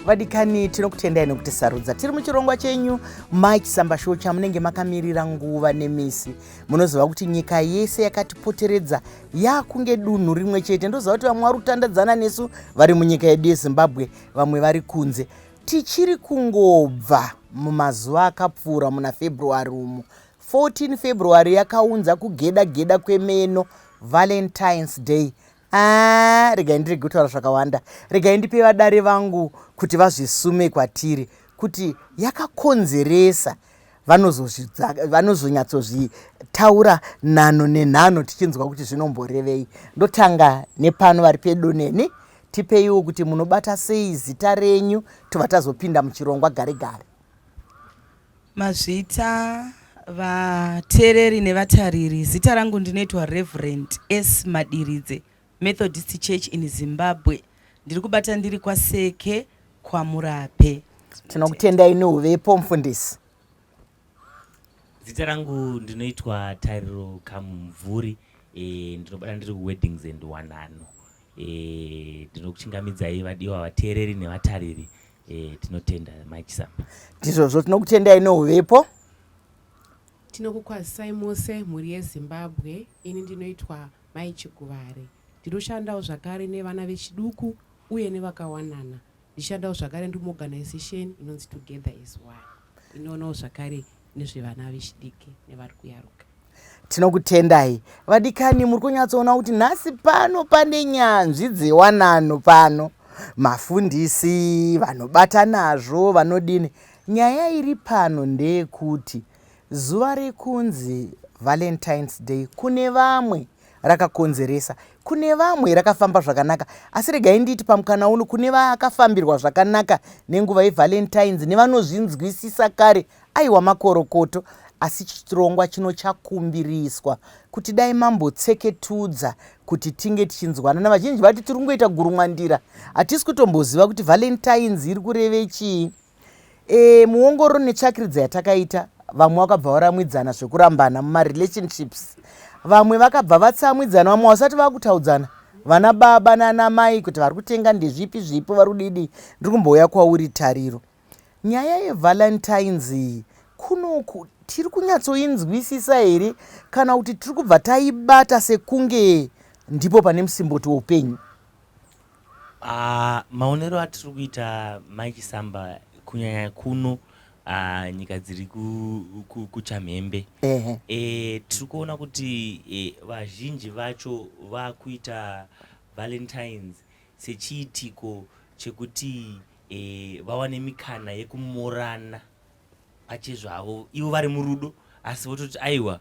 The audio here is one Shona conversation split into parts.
Vadikani, tinokutendai nekutisarudza. Tiri muchirongwa chenyu Mike Samba Show chamunenge makamirira nguva nemisi. Munoziva kuti nyika yese yakatipoteredza yakunge dunhu rimwe chete. Ndoziva kuti vamwe vari kutandadzana nesu vari munyika yedu yeZimbabwe, vamwe vari kunze. Tichiri kungobva mumazuva akapfuura muna February umu. 14 February yakaunza kugeda geda kwemeno, Valentine's Day. Ah, regai ndirege kutaura zvakawanda, regai ndipe vadare vangu kuti vazvisume kwatiri kuti yakakonzeresa. Vanozonyatsozvitaura nhanho nenhanho tichinzwa kuti zvinomborevei. Ndotanga nepano vari pedo neni, tipeiwo kuti munobata sei, zita renyu, tobva tazopinda muchirongwa gare gare. Mazvita vateereri nevatariri. Zita rangu ndinoitwa Reverend S Madiridze, Methodist Church in Zimbabwe. Ndiri kubata ndiri kwaSeke kwaMurape. Tinokutendai neuvepo, mufundisi. Zita rangu ndinoitwa Tariro Kamumvuri. Ndinobata ndiri kuWeddings and Wanano. Ndinokuchingamidzai vadiwa vateereri nevatariri. Tinotenda Mai Chisamba. Ndizvozvo, tinokutendai neuvepo. Tinokukwazisai mose mhuri yeZimbabwe. Ini ndinoitwa Mai Chiguvare. Ndinoshandawo zvakare nevana vechiduku uye nevakawanana. Ndichishandawo zvakare ndiri muorganization inonzi Together as One. Inoonawo zvakare nezvevana vechidiki nevari kuyaruka. Tinokutendai vadikani, muri kunyatsoona kuti nhasi pano pane nyanzvi dzewanano pano, mafundisi vanobata nazvo vanodini. Nyaya iri pano ndeyekuti zuva rekunzi Valentine's Day kune vamwe rakakonzeresa, kune vamwe rakafamba zvakanaka. Asi regai nditi pamukana uno kune vakafambirwa zvakanaka nenguva yeValentines nevanozvinzwisisa kare, aiwa, makorokoto. Asi chirongwa chino chakumbiriswa kuti dai mambotseketudza kuti tinge tichinzwanana. Vazhinji vati tiri kungoita gurumwandira, hatisi kutomboziva kuti Valentines iri kureve chii. Muongororo netsvakiridza yatakaita, vamwe vakabva varamwidzana zvekurambana mumarelationships, vamwe vakabva vatsamwidzana, vamwe vasati vakutaudzana vana baba nana mai kuti vari kutenga ndezvipi zvipo vari kudidi. Ndiri kumbouya kwauri Tariro. Nyaya yeValentines iyi kunoku tiri kunyatsoinzwisisa here, kana kuti tiri kubva taibata sekunge ndipo pane musimboti weupenyu? Maonero atiri kuita, Mai Chisamba, kunyanya kuno nyika dziri kuchamhembe, tiri kuona kuti vazhinji vacho vakuita Valentines sechiitiko chekuti vawane mikana yekumorana pachezvavo ivo vari murudo, asi vototi aiwa,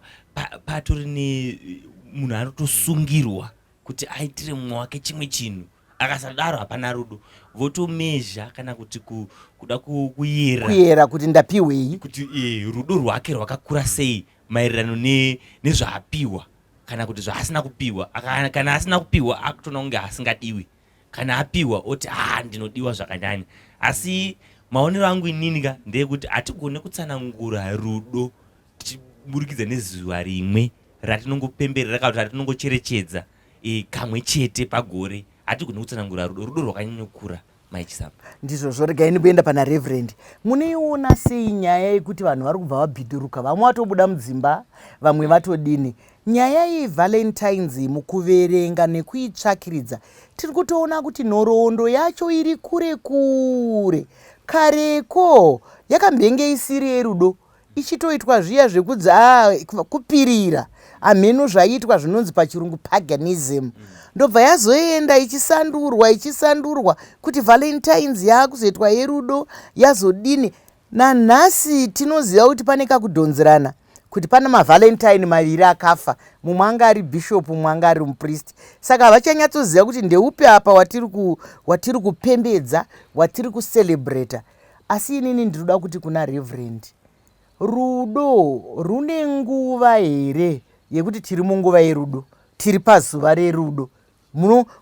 patori nemunhu anotosungirwa kuti aitire mumwe wake chimwe chinhu, akasadaro hapana rudo. Votomezha kana kuti kuda kuyera. Kuyera kuti ndapiwei. Kuti rudo rwake rwakakura sei maererano nezvaapiwa kana kuti zvaasina kupiwa. Kana asina kupiwa akutoona kunge asingadiwi, kana apiwa oti, "Ah, ndinodiwa zvakanyanya." Asi maonero angu inini ka ndeyekuti hatigone kutsanangura rudo tichiburikidza nezuva rimwe ratinongopemberera kana kuti ratinongocherechedza kamwe chete pagore. Hatigoni kutsanangura rudo. Rudo rwakanyanyokura, Mai Chisamba. Ndizvozvo, regai ndikuenda pana Reverend. Munoiona sei nyaya yekuti vanhu vari kubva vabhiduruka, vamwe vatobuda mudzimba, vamwe vatodini? Nyaya yeValentines, mukuverenga nekuitsvakiridza, tiri kutoona kuti nhoroondo yacho iri kure kure. Kareko yakambenge isiri yerudo, ichitoitwa zviya zvekudzi kupirira hamheno zvaiitwa zvinonzi pachirungu paganism. Ndobva yazoenda ichisandurwa ichisandurwa kuti Valentines yaakuzoitwa yerudo, yazodini. Nanhasi tinoziva kuti pane kakudhonzerana kuti pane maValentine maviri akafa, mumwe anga ari bishop, mumwe anga ari mupristi, saka havachanyatsoziva kuti ndeupi apa watiri kupembedza, watiri kucelebrata. Asi inini ndinoda kuti kuna Reverend, rudo rune nguva here yekuti tiri munguva yerudo, tiri pazuva rerudo?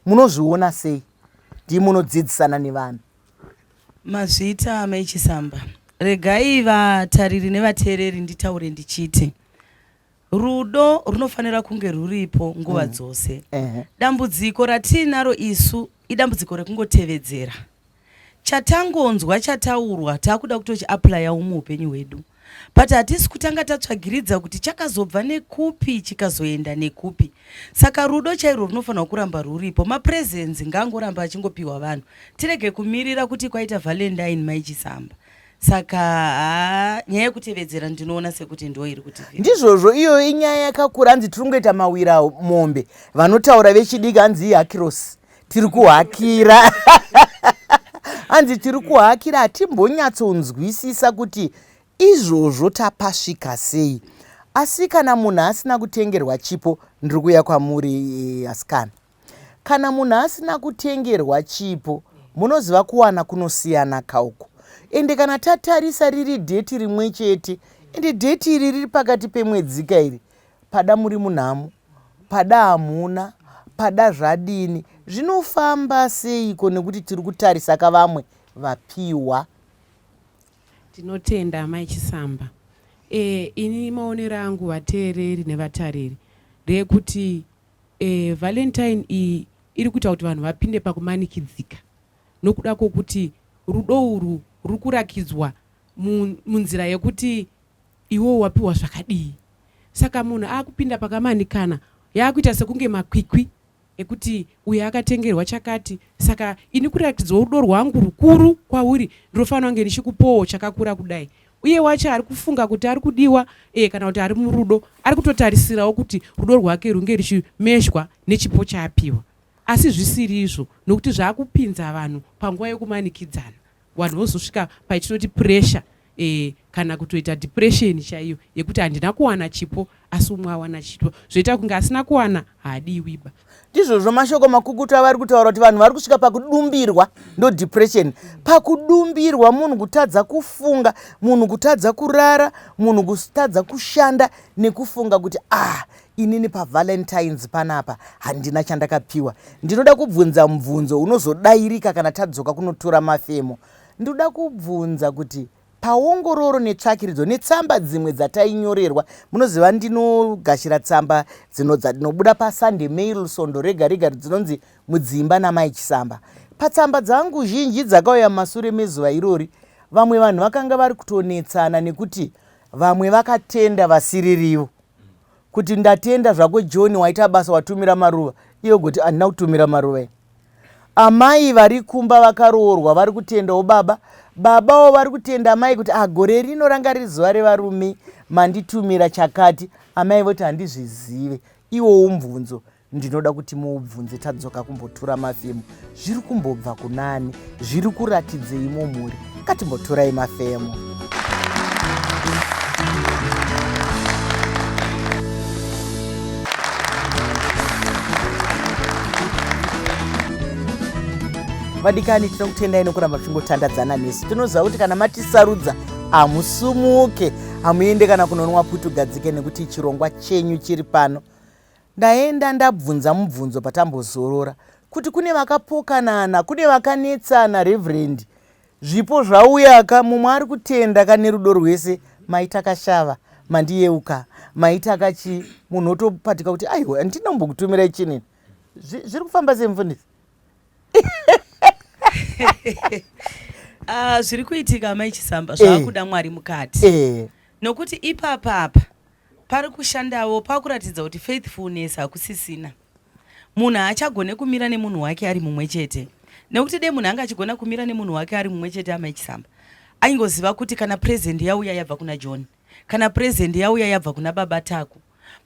Munozviona sei? Ndii munodzidzisana nevanhu. Mazvita, Mai Chisamba. Regai vatariri nevateereri nditaure ndichiti rudo runofanira kunge ruripo nguva dzose. Dambudziko ratiinaro isu idambudziko rekungotevedzera. Chatangonzwa chataurwa takuda kutochiaplayawo muupenyu hwedu but hatisi kutanga tatsvagiridza kuti chakazobva nekupi chikazoenda nekupi. Saka rudo chairwo runofanirwa kuramba rwuripo. Mapresents ngaangoramba achingopiwa vanhu tirege kumirira kuti kwaita Valentine mai Chisamba. Saka haa nyaya yekutevedzera ndinoona sekuti ndo iri kutivhira. Ndizvozvo, iyoyo inyaya yakakura hanzi tiri kungoita mawira mombe. Vanotaura vechidiki hanzi ihakirosi tiri kuhakira hanzi tiri kuhakira hatimbonyatsonzwisisa kuti izvozvo tapasvika sei. Asi kana munhu asina kutengerwa chipo, ndiri kuuya kwamuri eh, asikana. Kana munhu asina kutengerwa chipo, munoziva kuwana kunosiyana kauku. Ende kana tatarisa riri dheti rimwe chete, ende dheti iri riri pakati pemwedzika iri, pada muri munhamo, pada hamuna, pada zvadini, zvinofamba seiko nekuti tiri kutarisa ka vamwe vapiwa. Tinotenda amai Chisamba. E, ini maonero angu vateereri nevatariri ndeyekuti E, Valentine iyi iri kuita kuti vanhu vapinde pakumanikidzika nokuda kwokuti rudo urwu ruri kurakidzwa munzira yekuti iwewo wapiwa zvakadii. Saka munhu akupinda pakamanikana yakuita sekunge makwikwi ekuti uyo akatengerwa chakati saka ini kuratidzwa rudo rwangu rukuru kwauri ndinofanira kunge ndichikupowo chakakura kudai uye wacho ari kufunga kuti ari kudiwa e, kana kuti ari murudo ari kutotarisirawo kuti rudo rwake runge ruchimezhwa nechipo chaapiwa asi zvisiri izvo nokuti zvaakupinza vanhu panguva yokumanikidzana vanhu vozosvika paitinoti pressure e, kana kutoita depression chaiyo yekuti handina kuwana chipo asi umwe awana chipo zvoita kunge asina kuwana haadiwiba Ndizvozvo mashoko makukutu avari kutaura kuti vanhu vari kusvika pakudumbirwa ndo depression. Pakudumbirwa munhu kutadza kufunga, munhu kutadza kurara, munhu kutadza kushanda nekufunga kuti ah inini paValentines panapa handina chandakapiwa. Ndinoda kubvunza mubvunzo unozodairika kana tadzoka kunotura mafemo. Ndinoda kubvunza kuti Paongororo netsvakiridzo netsamba dzimwe dzatainyorerwa, munoziva ndinogashira tsamba dzino dzinobuda paSunday Mail svondo rega rega dzinonzi Mudzimba naMai Chisamba. Patsamba dzangu zhinji dzakauya mumasure mezuva irori, vamwe vanhu vakanga vari kutonetsana nekuti vamwe vakatenda vasiririvo kuti ndatenda zvako John waita basa watumira maruva, iye ogoti handina kutumira maruva ini. Amai vari kumba vakaroorwa vari kutendawo baba, babawo vari kutenda amai kuti ah, gore rino ranga riri zuva revarume manditumira chakati. Amai voti handizvizive. Iwowo mubvunzo ndinoda kuti muubvunze tadzoka kumbotura mafemo. Zviri kumbobva kunani? Zviri kuratidzei mumhuri? Ngatimboturai mafemo. Vadikani, tinokutendai nokuramba muchingotandadzana nesu. Tinoziva kuti kana matisarudza hamusumuke, hamuende kana kunonwa putu gadzike nekuti chirongwa chenyu chiri pano. Ndaenda ndabvunza mubvunzo patambozorora kuti kune vakapokanana, kune vakanetsana Reverend. Zvipo zvauyaka, mumwe ari kutenda ka nerudo rwese, maita kashava, mandiyeuka, maita kachii, munhu otopatika kuti aiwa handina kumbokutumirai chinini. Zviri kufamba sei mufundisi? Ah, zviri kuitika amai Chisamba eh. zvakuda Mwari mukati eh. Nokuti ipapa apa pari kushandawo pakuratidza kuti faithfulness hakusisina. Munhu haachagone kumira nemunhu wake ari mumwe chete. Nekuti dei munhu anga achigona kumira nemunhu wake ari mumwe chete amai Chisamba aingoziva kuti kana present yauya yabva kuna John, kana present yauya yabva kuna baba Taku.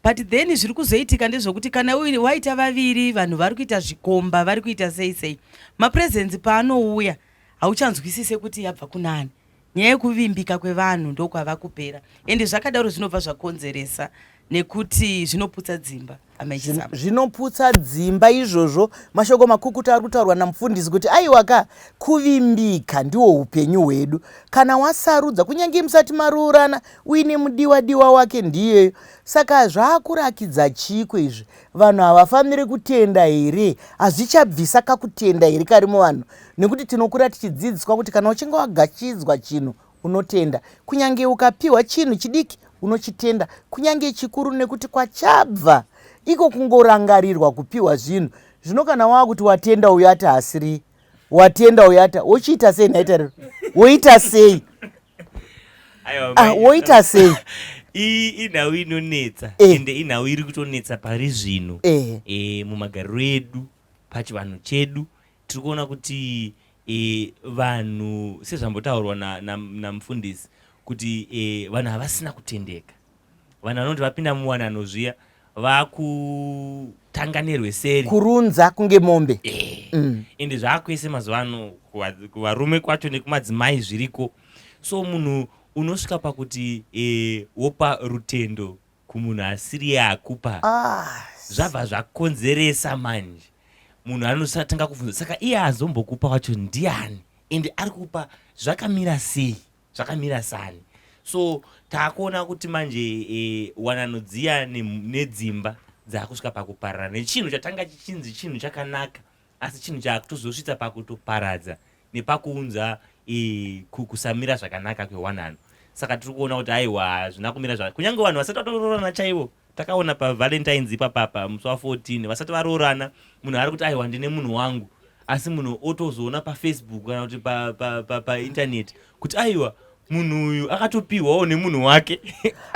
But then zviri kuzoitika ndezvekuti kana waita vaviri vanhu vari kuita zvikomba vari kuita sei sei, mapresents paanouya hauchanzwisise kuti yabva kunani. Nyaya yekuvimbika kwevanhu ndokwava kupera ende zvakadaro zvinobva zvakonzeresa nekuti zvinoputsa dzimba amai Chisamba. Zvinoputsa dzimba izvozvo. Mashoko makukutu ari kutaurwa namufundisi kuti aiwa ka kuvimbika ndiwo upenyu hwedu. Kana wasarudza kunyange musati maroorana uine mudiwa diwa wake ndiyeyo. Saka zvakurakidza chiiko izvi? Vanhu havafanire kutenda here? Hazvichabvisa kakutenda here kari muvanhu? Nekuti tinokura tichidzidziswa kuti kana uchinge wagachidzwa chinhu unotenda. Kunyange ukapiwa chinhu chidiki unochitenda, kunyange chikuru nekuti kwachabva iko kungorangarirwa kupiwa zvinhu. Zvino kana wakuti watenda uyo ati haasiri. Watenda uyata wochiita sei nhaita rero woita sei? Ah, woita sei? Iyi inhau inonetsa eh. ende inhau iri kutonetsa pari zvino eh. Eh, mumagariro edu pachivanhu chedu tiri kuona kuti e, vanhu sezvambotaurwa namufundisi na, na kuti e, vanhu havasina kutendeka. Vanhu vanoti vapinda muwanano zviya vakutanga nerweseri kurunza kunge mombe e. Ende zvaakwese mazuva ano kuvarume kwacho nekumadzimai zviriko. So munhu unosvika pakuti e, wopa rutendo kumunhu asiri akupa ah. Zvabva zvakonzeresa manje munhu anosatanga kubvunza saka iye azombokupa wacho ndiani ende ari kupa zvakamira sei zvakamira sani. So taakuona kuti manje e, wanano dziya nedzimba dzakusvika pakuparara nechinhu chatanga chichinzi chinhu chakanaka asi chinhu chaakutozosvitsa pakutoparadza nepakuunza e, kusamira zvakanaka kwewanano. Saka tiri kuona kuti aiwa hazvina kumira zva kunyange vanhu vasati vatoroorana chaivo takaona paValentines ipapapa musi wa14 vasati varoorana munhu ari kuti aiwa ndine munhu wangu asi munhu otozoona paFacebook kana kuti paintaneti pa, pa, pa kuti aiwa munhu uyu akatopiwawo nemunhu wake.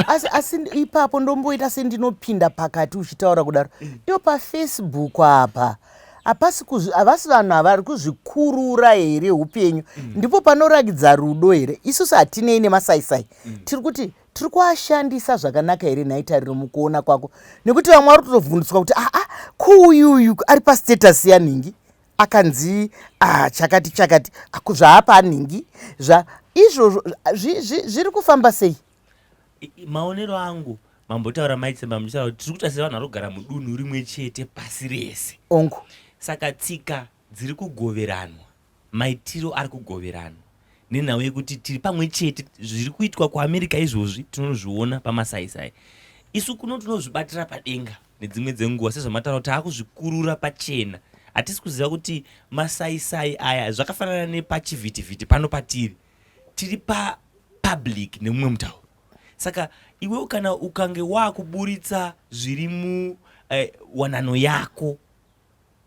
Asi, asi ipapo ndomboita sendinopinda pakati uchitaura kudaro iyo paFacebook apa hapasi havasi vanhu ava vari kuzvikurura here upenyu mm. Ndipo panorakidza rudo here? Isusu hatinei nemasaisai mm. Tiri kuti tiri kuashandisa zvakanaka here nhai Tariro mukuona kwako? Nekuti vamwe vari kutovhundutswa kuti aa kuuyuyu ari pastatus yanhingi akanzi ah, chakati chakati zvaapa anhingi zva izvozvo zviri kufamba sei? Maonero angu mambotaura maitsemba muchitaura kuti tiri kuita sevanhu vari kugara mudunhu rimwe chete pasi rese. Ongu. Saka tsika dziri kugoveranwa, maitiro ari kugoveranwa nenhau yekuti tiri pamwe chete. Zviri kuitwa kuAmerica izvozvi tinozviona pamasaisai, isu kuno tinozvibatira padenga nedzimwe dzenguva sezvamataura kuti taakuzvikurura pachena. Hatisi kuziva kuti masaisai aya zvakafanana nepachivhitivhiti pano patiri tiri papublic nemumwe mutauro. Saka iwewo kana ukange waakuburitsa zviri muwanano eh, yako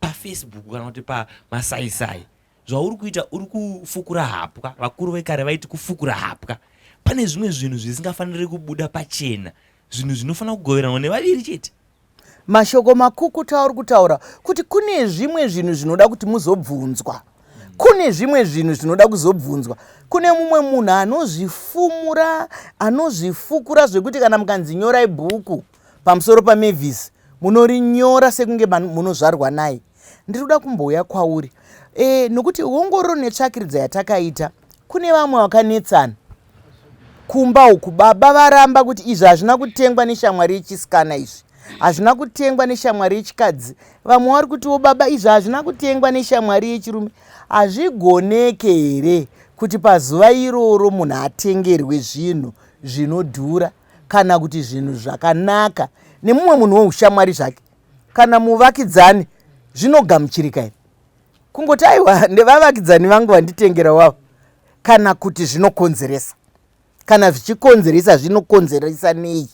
paFacebook kana kuti pamasaisai, zvauri kuita uri kufukura hapwa. Vakuru vekare vaiti kufukura hapwa. Pane zvimwe zvinhu zvisingafaniri kubuda pachena, zvinhu zvinofanira kugoveranwa nevaviri chete. Mashoko makukuta auri kutaura kuti kune zvimwe zvinhu zvinoda kuti muzobvunzwa, kune zvimwe zvinhu zvinoda kuzobvunzwa. Kune mumwe munhu anozvifumura, anozvifukura zvekuti kana mukanzi nyorai bhuku pamusoro paMavis munorinyora sekunge munozvarwa naye. Ndiri kuda kumbouya kwauri e, nokuti ongororo netsvakiridza yatakaita kune vamwe vakanetsana kumba uku, baba varamba kuti izvi hazvina kutengwa neshamwari yechisikana, izvi hazvina kutengwa neshamwari yechikadzi. Vamwe vari kutiwo baba izvi hazvina kutengwa neshamwari yechirume. Hazvigoneke here kuti pazuva iroro munhu atengerwe zvinhu zvinodhura kana kuti zvinhu zvakanaka nemumwe munhu weushamwari zvake kana muvakidzani? Zvinogamuchirika here kungoti aiwa ndevavakidzani vangu vanditengera wavo, kana kuti zvinokonzeresa? Kana zvichikonzeresa, zvinokonzeresa nei?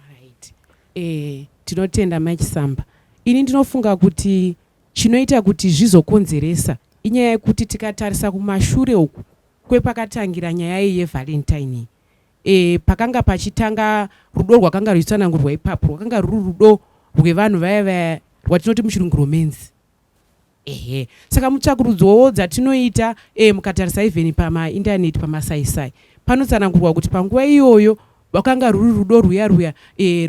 Right. Eh, tinotenda Mai Chisamba. Ini ndinofunga kuti chinoita kuti zvizokonzeresa inyaya yekuti tikatarisa kumashure uku kwepakatangira nyaya iyi yeValentine iyi, e, pakanga pachitanga rudo rwakanga ruchitsanangurwa ipapo rwakanga ruri rudo rwevanhu vaya vaya rwatinoti muchirungu romance. Ehe, saka mutsvakurudzowo dzatinoita e, mukatarisa even pamaindaneti pamasaisai panotsanangurwa kuti panguva iyoyo rwakanga ruri rudo rwuya rwuya e,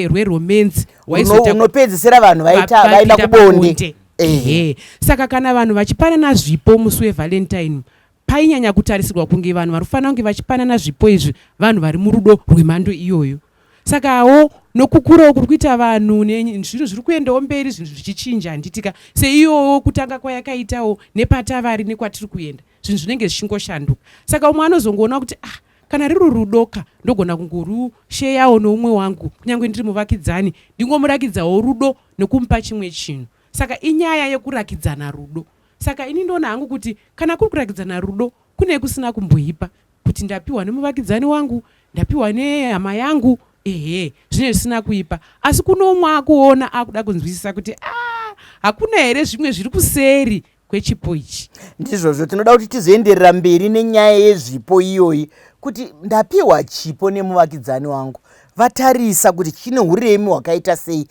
rweromance unopedzisira vanhu vaenda kubonde. Ehe, saka kana vanhu vachipanana zvipo musi weValentine, painyanya kutarisirwa kunge vanhu vari kufanira kunge vachipanana zvipo izvi vanhu vari murudo rwemhando iyoyo. Sakawo nokukurawo kuri kuita vanhu nezvinhu zviri kuendawo mberi, zvinhu zvichichinja, handitika seiyowo kutanga kwayakaitawo nepatavari nekwatiri kuenda, zvinhu zvinenge zvichingoshanduka. Saka umwe anozongoona kuti ah, kana riri rudoka ndogona kungorusheyawo noumwe wangu kunyange ndiri muvakidzani, ndingomurakidzawo rudo nekumupa chimwe chinhu. Saka inyaya yekurakidzana rudo. Saka ini ndoona hangu kuti kana kuri kurakidzana rudo kune kusina kumboipa kuti ndapiwa nemuvakidzani wangu, ndapiwa nehama yangu, ehe, zvine zvisina kuipa. Asi kuno umwe akuona akuda kunzwisisa kuti ah, hakuna here zvimwe zviri kuseri kwechipo ichi. Ndizvozvo, tinoda kuti tizoenderera mberi nenyaya yezvipo iyoyi, kuti ndapiwa chipo nemuvakidzani wangu, vatarisa kuti chine uremi hwakaita sei,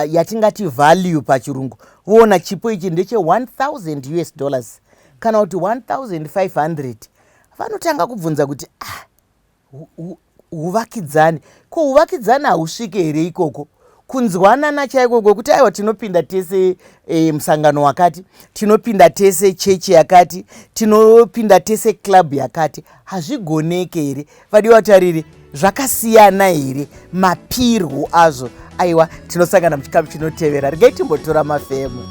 yatingati value pachirungu, voona chipo ichi ndeche 1000 US dollars kana kuti 1500, vanotanga kubvunza kuti ah, huvakidzani, ko huvakidzani hausvike here ikoko kunzwanana chaiko kwekuti aiwa tinopinda tese musangano wakati, tinopinda tese chechi yakati, tinopinda tese club yakati, hazvigoneke here? Vadiwa tariri, zvakasiyana here mapirwo azvo? Aiwa, tinosangana muchikamu chinotevera. Regai timbotora mafemo.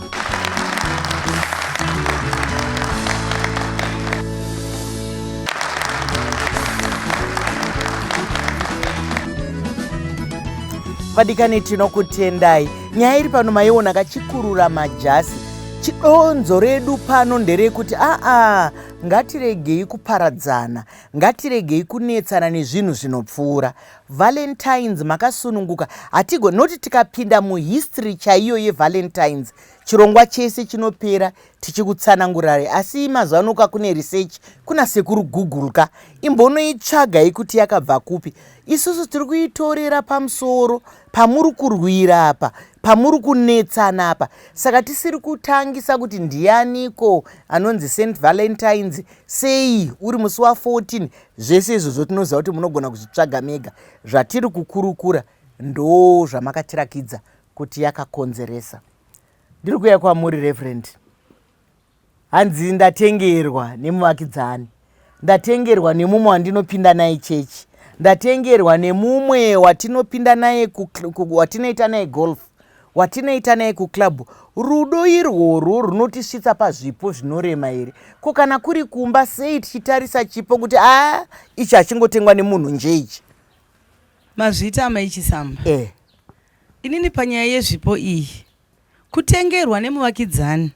Vadikani, tinokutendai. Nyaya iri pano maiona kachikurura majasi. Chidonzo redu pano nderekuti aa, ngatiregei kuparadzana, ngatiregei kunetsana nezvinhu zvinopfuura. Valentines makasununguka, hatigo noti tikapinda muhistory chaiyo yeValentines, chirongwa chese chinopera tichikutsanangurai. Asi mazuva ano ka kune research, kuna sekuru Google ka, imbonoitsvagai kuti yakabva kupi. Isusu tiri kuitorera pamusoro pamuri kurwira apa, pamuri kunetsana apa, saka tisiri kutangisa kuti ndianiko anonzi St Valentines, sei uri musi wa14. Zvese izvozvo tinoziva kuti munogona kuzvitsvaga mega. Zvatiri kukurukura ndo zvamakatirakidza kuti yakakonzeresa. Ndiri kuuya kwamuri Reverend. Hanzi ndatengerwa nemuvakidzani, ndatengerwa nemumwe wandinopinda naye chechi, ndatengerwa nemumwe watinopinda naye, watinoita naye golf, watinoita naye kuclub. Rudo irworwo runotisvitsa pazvipo zvinorema here? Ko kana kuri kumba, sei tichitarisa chipo kuti a ichi hachingotengwa nemunhu nje ichi? Mazvita, amai Chisamba. Inini panyaya yezvipo iyi, kutengerwa nemuvakidzani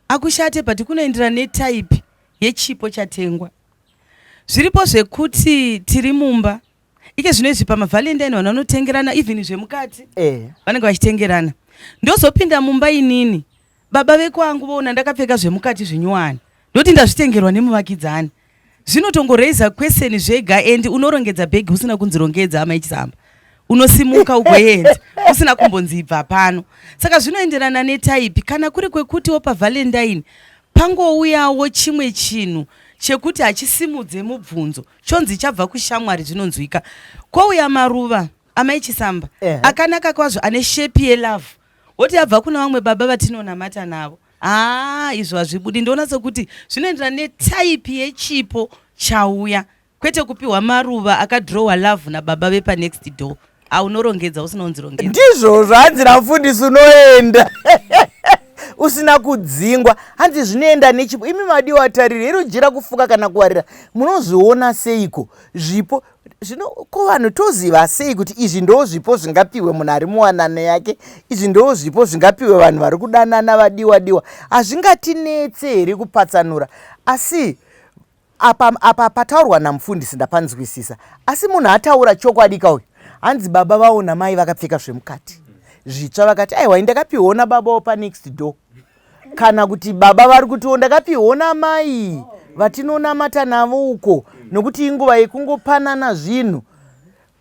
akushate, but kunoenderana netype yechipo chatengwa. Zviripo zvekuti tiri mumba ike zvino izvi pamaValentine vanhu vanotengerana even zvemukati, vanenge vachitengerana. Ndozopinda mumba inini, baba vekwangu voona ndakapfeka zvemukati zvinyuwani, ndoti ndazvitengerwa nemuvakidzani. Zvinotongoraisa question zvega, and unorongedza bhegi usina kunzi rongedza, amai Chisamba. Unosimuka ugoenda usina kumbonzi ibva pano. Saka zvinoenderana netype. Kana kuri kwekutiwo paValentine pangouyawo chimwe chinhu chekuti hachisimudze mubvunzo, chonzi chabva kushamwari, zvinonzwika. Kwouya maruva, amai Chisamba, akanaka kwazvo, ane shape yelove, woti abva kuna vamwe baba vatinonamata navo. Haa, izvo hazvibudi. Ndoona sekuti zvinoenderana netype yechipo chauya, kwete kupiwa maruva akadrowa love nababa vepanext door. Aunorongedza usina kunzi rongedza. Ndizvozvo, hanzi namufundisi unoenda usina kudzingwa. Hanzi zvinoenda nechipo. Imi madiwa tariri, iro jira kufuka kana kuwarira, munozviona seiko zvipo zvino? Ko vanhu toziva sei kuti izvi ndo zvipo zvingapiwe munhu ari muwanano yake, izvi ndo zvipo zvingapiwe vanhu vari kudanana? Vadiwa diwa, hazvingatinetse here kupatsanura? Asi apa pataurwa namufundisi ndapanzwisisa. Asi munhu ataura chokwadi kauyu. Hanzi baba vaona mai vakapfeka zvemukati zvitsva, vakati aiwa, ndakapiwawo nababawo panext door, kana kuti baba vari kutiwo ndakapiwawo namai vatinonamata navo uko, nokuti inguva yekungopanana zvinhu.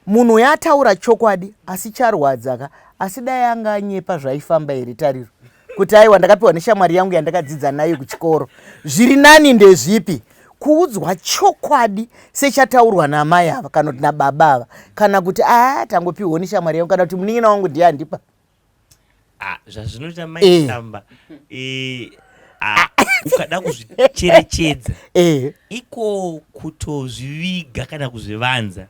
Munhu uyo ataura chokwadi, asi charwadza ka. Asi dai anga anyepa zvaifamba here, Tariro, kuti aiwa, ndakapiwa neshamwari yangu yandakadzidza nayo kuchikoro? Zviri nani ndezvipi, kuudzwa chokwadi sechataurwa namai ava kana kuti nababa ava, kana kuti aa, tangopiwawo neshamwari yangu, kana kuti munin'ina wangu ndiye andipa? Ah, zvazvinoita maitamba, ukada kuzvicherechedza, iko kutozviviga kana kuzvivanza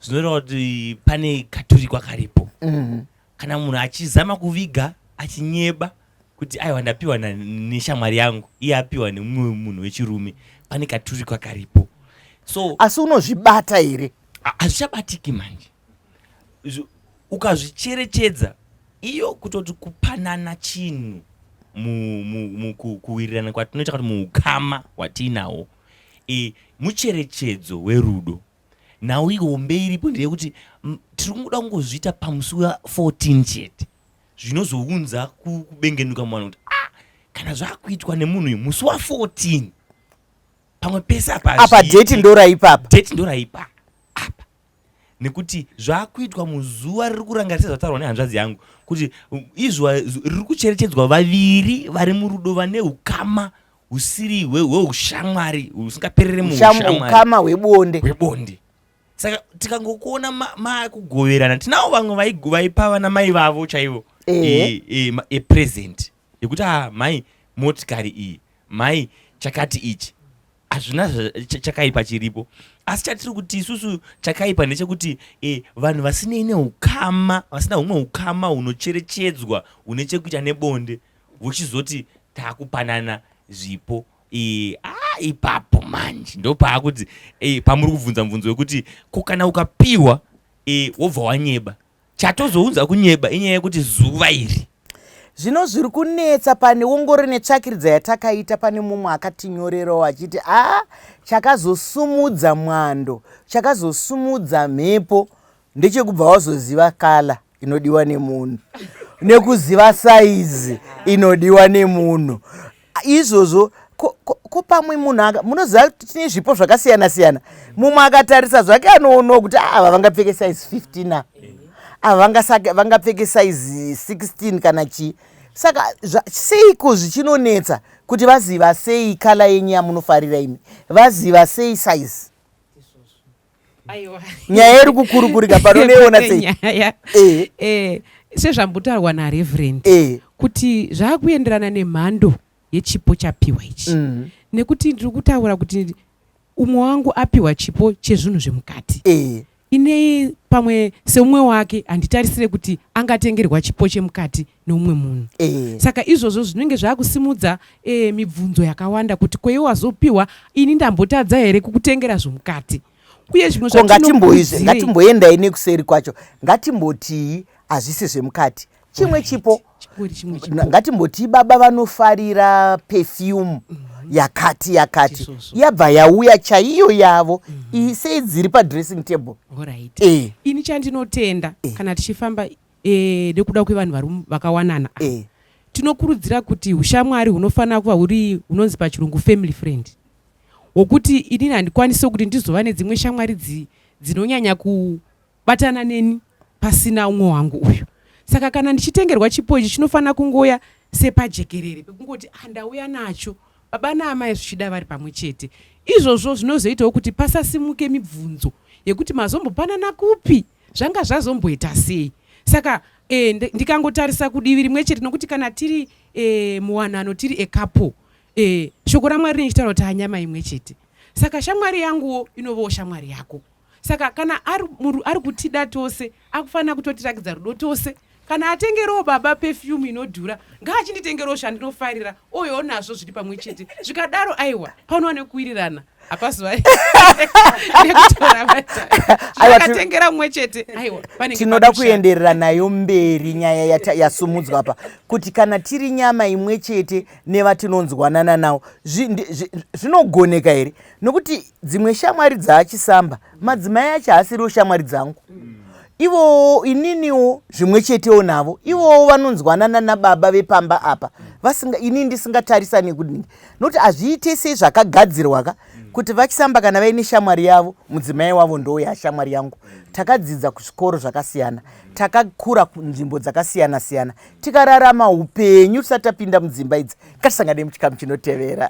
zvinoreva kuti pane katurikwa karipo. Kana munhu achizama kuviga, achinyeba kuti aiwa, ndapiwa neshamwari yangu, iye apiwa nemumwe munhu wechirume, pane katurikwa karipo. So asi unozvibata here? Hazvichabatiki manje. Ukazvicherechedza iyo kutoti kupanana chinhu mukuwirirana kwatinoita kuti muukama hwatiinawo, mucherechedzo werudo. Nhau ihombe iripo ndeyekuti tiri kungoda kungozviita pamusi wa14 chete, zvinozounza kubengenuka muvanhu kuti ah, Kana zvakuitwa nemunhu uyu musi wa14, pamwe pese apa apa hazviiti. Date ndoraipapa. Date ndoraipa apa, nekuti zvakuitwa muzuva riri kurangarisa zvataurwa nehanzvadzi yangu kuti izuva riri kucherechedzwa vaviri vari murudo, vane ukama husiri hweushamwari, husingaperere muushamwari. Ukama hwebonde. Hwebonde. Saka tikangokuona makugoverana, tinavo vamwe vaipa vana mai vavo chaivo epresent yekuti, "Ah, mai, motikari iyi, mai, chakati ichi." Hazvina chakaipa chiripo, asi chatiri kuti isusu chakaipa ndechekuti vanhu vasinei neukama, vasina humwe ukama hunocherechedzwa hune chekuita nebonde, vochizoti taakupanana zvipo. Ah, ipapo manje ndopaakuti pamuri kubvunza mubvunzo wekuti ko kana ukapiwa wobva wanyeba. Chatozounza kunyeba inyaya yekuti zuva iri. Zvino zviri kunetsa pane ongoro netsvakiridza yatakaita, pane mumwe akatinyorerawo achiti, a chakazosumudza mwando, chakazosumudza mhepo ndechekubva wazoziva colour inodiwa nemunhu nekuziva saizi inodiwa nemunhu. Izvozvo ko pamwe munhu munoziva kuti tine zvipo zvakasiyana siyana. Mumwe akatarisa zvake anoonawo kuti, "Ah, ava vangapfeke size 15, ava vangapfeke size 16 kana chii." Saka seiko zvichinonetsa kuti vaziva sei colour yenyu yamunofarira imi, vaziva sei size? Aiwa. Nyaya iri kukurukurika pano, unoiona sei? Nyaya sezvambotaurwa naReverend kuti zvaakuenderana nemhando yechipo chapiwa ichi, nekuti ndiri kutaura kuti umwe wangu apiwa chipo chezvinhu zvemukati, inei pamwe seumwe wake handitarisire kuti angatengerwa chipo chemukati neumwe munhu. Saka izvozvo zvinenge zvaakusimudza mibvunzo yakawanda kuti kweiwe wazopiwa, ini ndambotadza here kukutengera zvomukati? Uye zvimwe Ko zvatinokurudzirei- ngatimboendai nekuseri kwacho. Ngatimbotii hazvisi zvemukati, chimwe chipo. Chingori chimwe chipo. Ngatimbotii baba vanofarira perfume yakati yakati, Ndizvozvo. yabva yauya chaiyo yavo, sei dziri padressing table. Alright. Ini chandinotenda, kana tichifamba nekuda kwevanhu vari vakawanana, tinokurudzira kuti ushamwari hunofanira kuva huri hunonzi pachirungu family friend, wokuti inini handikwanisi kuti ndizova nedzimwe shamwari dzinonyanya kubatana neni pasina umwe wangu uyu. Saka kana ndichitengerwa chipo ichi, chinofanira kungoya sepajekerere pekungoti, "Ah, ndauya nacho," baba naamai zvichida vari pamwe chete. Izvozvo zvinozoitawo kuti pasasimuke mibvunzo yekuti mazombopanana kupi, zvanga zvazomboita sei. Saka ndikangotarisa kudivi rimwe chete, nokuti kana tiri muwanano, tiri ecouple, shoko raMwari rinechitaura kuti anyama imwe chete. Saka shamwari yanguwo inovawo shamwari yako. Saka kana ari kutida tose, akufanira kutotirakidza rudo tose. Kana atengerawo baba perfume inodhura, ngaachinditengerawo zvandinofarira, oyewo nazvo zviri pamwe chete. Zvikadaro, aiwa, panova nekuwirirana, hapazuva nekutora Aiwa, akatengera mumwe chete, aiwa, panenge Tinoda patoshata. Kuenderera nayo mberi nyaya yasumudzwa apa kuti kana tiri nyama imwe chete nevatinonzwanana navo, zvinogoneka here? Nokuti dzimwe shamwari dzaachisamba, madzimai acho haasiriwo shamwari dzangu ivowo, ininiwo zvimwe chetewo navo, ivowo vanonzwanana nababa vepamba apa vasinga, inini ndisingatarisani kudini, nokuti hazviite sei zvakagadzirwa ka kuti vachisamba kana vaine shamwari yavo, mudzimai wavo ndo yashamwari yangu. Takadzidza kuzvikoro zvakasiyana, takakura kunzvimbo dzakasiyana siyana, tikararama upenyu tisati tapinda mudzimba idzi. Ngatisangane muchikamu chinotevera.